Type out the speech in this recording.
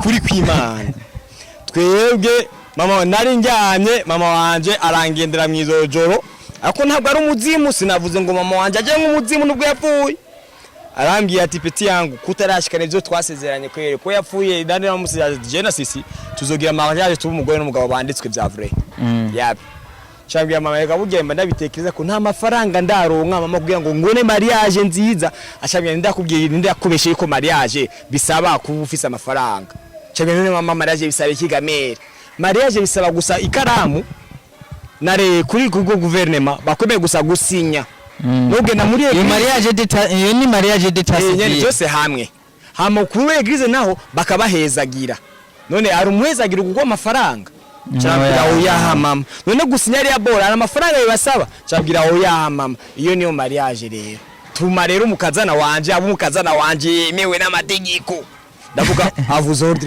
Kuri kw'Imana, twebwe mama nari njyamye, mama wanje arangendera mu joro, ariko ntabwo ari umuzimu. Sinavuze ngo mama wanje aje nk'umuzimu nubwo yapfuye. Arambwiye ati: "Petit yangu, kutarashikana ivyo twasezeranye kwere ko yapfuye." Nani namusize je na sisi tuzogira mariage, tuba umugore n'umugabo banditswe vya vrai. Yapi, cyambwiye mama: "Reka bugenda ndabitekereza ko nta mafaranga ndaronka, mama, kugira ngo ngone mariage nziza." Acambwiye: "Ndakubwiye, ndakubeshe ko mariage bisaba kuba ufise amafaranga." Cyambwiye: "None mama, mariage bisaba iki gamere?" "Mariage bisaba gusa ikaramu na re kuri kubwo guverinema bakomeye gusa gusinya nugenda muri Iyo église." Mariage d'état, iyo ni mariage d'état Nyene civil. Byose hamwe, hama kuri église naho bakabahezagira. None ari umuhezagira kuko amafaranga? Cyabwira: "Oya mama." "None gusinya ariya bora hari amafaranga bibasaba?" Cyabwira: "Oya mama." Iyo niyo mariage rero. Tuma rero umukazana wanje abo umukazana wanje yemewe n'amategeko, ndavuga avuze ordre.